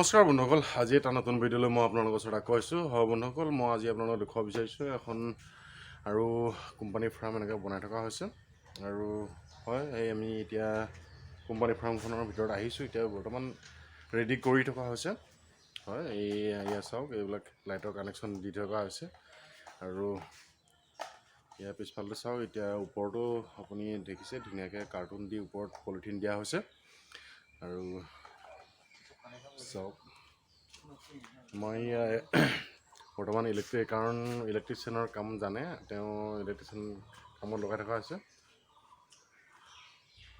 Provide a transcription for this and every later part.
নমস্কাৰ বন্ধুসকল, আজি এটা নতুন ভিডিঅ'লৈ মই আপোনালোকৰ ওচৰত আকৌ আহিছোঁ। হয় বন্ধুসকল, মই আজি আপোনালোকক দেখুৱাব বিচাৰিছোঁ এখন আৰু কোম্পানী ফাৰ্ম এনেকৈ বনাই থকা হৈছে। আৰু হয়, এই আমি এতিয়া কোম্পানী ফাৰ্মখনৰ ভিতৰত আহিছোঁ। এতিয়া বৰ্তমান ৰেডি কৰি থকা হৈছে। হয়, এই ইয়াত চাওক, এইবিলাক লাইটৰ কানেকশ্যন দি থকা হৈছে। আৰু ইয়াৰ পিছফালটো চাওক, এতিয়া ওপৰতো আপুনি দেখিছে, ধুনীয়াকৈ কাৰ্টুন দি ওপৰত পলিথিন দিয়া হৈছে। আৰু চাওক, মই বৰ্তমান ইলেক্ট্ৰিক, কাৰণ ইলেক্ট্ৰিচিয়ানৰ কাম জানে, তেওঁ ইলেক্ট্ৰিচিয়ান কামত লগাই থকা হৈছে।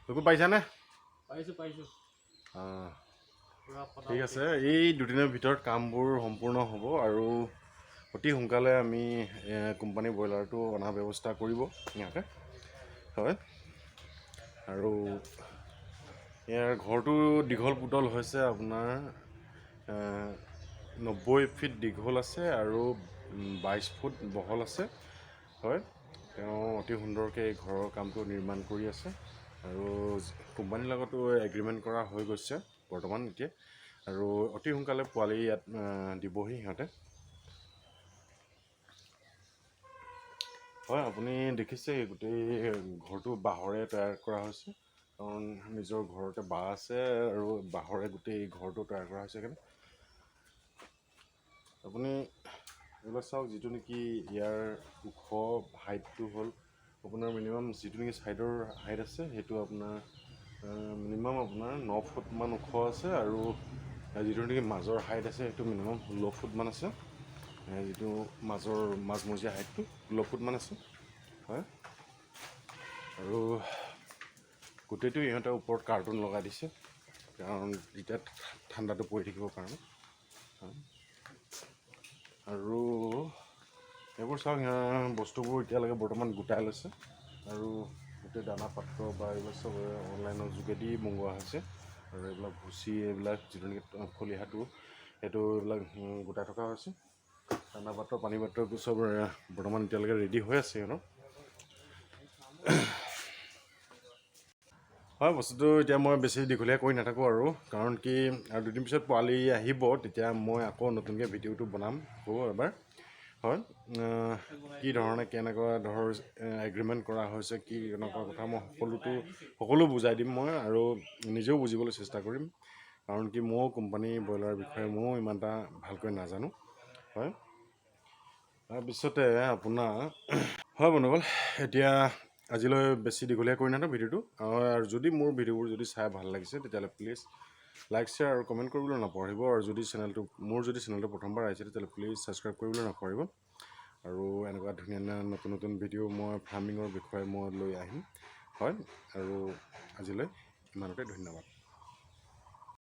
তোকো পাৰিছানে? পাৰিছোঁ, পাৰিছোঁ। অঁ। পুৰা। ঠিক আছে, এই দুদিনৰ ভিতৰত কামবোৰ সম্পূৰ্ণ হ'ব আৰু অতি সোনকালে আমি কোম্পানী ব্ৰইলাৰটো অনাৰ ব্যৱস্থা কৰিব সিহঁতে। হয়, আৰু ইয়াৰ ঘৰটো দীঘল পুতল হৈছে আপোনাৰ 90 ফিট দীঘল আছে আৰু 22 ফুট বহল আছে। হয়, তেওঁ অতি সুন্দৰকৈ এই ঘৰৰ কামটো নিৰ্মাণ কৰি আছে আৰু কোম্পানীৰ লগতো এগ্ৰিমেণ্ট কৰা হৈ গৈছে বৰ্তমান এতিয়া। আৰু অতি সোনকালে পোৱালি ইয়াত দিবহি সিহঁতে। হয়, আপুনি দেখিছে, এই গোটেই ঘৰটো বাঁহৰে তৈয়াৰ কৰা হৈছে, কাৰণ নিজৰ ঘৰতে বাঁহ আছে আৰু বাঁহৰে গোটেই ঘৰটো তৈয়াৰ কৰা হৈছে। সেইকাৰণে আপুনি এইবিলাক চাওক, যিটো নেকি ইয়াৰ ওখ হাইটটো হ'ল আপোনাৰ মিনিমাম, যিটো নেকি ছাইডৰ হাইট আছে, সেইটো আপোনাৰ মিনিমাম আপোনাৰ 9 ফুটমান ওখ আছে। আৰু যিটো নেকি মাজৰ হাইট আছে, সেইটো মিনিমাম 16 ফুটমান আছে। যিটো মাজৰ মাজমজিয়া হাইটটো 16 ফুটমান আছে। হয়, আৰু গোটেইটো ইহঁতে ওপৰত কাৰ্টুন লগাই দিছে, কাৰণ এতিয়া ঠাণ্ডাটো পৰি থাকিবৰ কাৰণে। হয়। আৰু এইবোৰ চাওক, বস্তুবোৰ এতিয়ালৈকে বৰ্তমান গোটাই লৈছে আৰু গোটেই দানা পাত্ৰ বা এইবিলাক চব অনলাইনৰ যোগেদি মঙোৱা হৈছে। আৰু এইবিলাক ভুচি, এইবিলাক যিটো নেকি খলিহাটো, সেইটো এইবিলাক গোটাই থকা হৈছে। দানা পাত্ৰ, পানী পাত্ৰ, এইবোৰ চব বৰ্তমান এতিয়ালৈকে ৰেডি হৈ আছে সিহঁতৰ। হয়, বস্তুটো এতিয়া মই বেছি দীঘলীয়া কৰি নাথাকোঁ আৰু, কাৰণ কি আৰু দুদিন পিছত পোৱালি আহিব, তেতিয়া মই আকৌ নতুনকৈ ভিডিঅ'টো বনাম আকৌ এবাৰ। হয়, কি ধৰণে কেনেকুৱা ধৰ এগ্ৰিমেণ্ট কৰা হৈছে, কি কেনেকুৱা কথা, মই সকলো বুজাই দিম মই আৰু নিজেও বুজিবলৈ চেষ্টা কৰিম, কাৰণ কি ময়ো কোম্পানী ব্ৰইলাৰৰ বিষয়ে ময়ো ইমান এটা ভালকৈ নাজানো। হয়, তাৰপিছতে আপোনাৰ, হয় বন্ধুসকল, এতিয়া আজিলৈ বেছি দীঘলীয়া কৰি নাথাকোঁ ভিডিঅ'টো। আৰু যদি মোৰ ভিডিঅ'বোৰ যদি চাই ভাল লাগিছে, তেতিয়াহ'লে প্লিজ লাইক, শ্বেয়াৰ আৰু কমেণ্ট কৰিবলৈ নাপাহৰিব। আৰু যদি চেনেলটো মোৰ যদি চেনেলটো প্ৰথমবাৰ আহিছে, তেতিয়াহ'লে প্লিজ ছাবস্ক্ৰাইব কৰিবলৈ নাপাহৰিব। আৰু এনেকুৱা ধুনীয়া ধুনীয়া নতুন নতুন ভিডিঅ' মই ফাৰ্মিঙৰ বিষয়ে মই লৈ আহিম। হয়, আৰু আজিলৈ ইমানতে, ধন্যবাদ।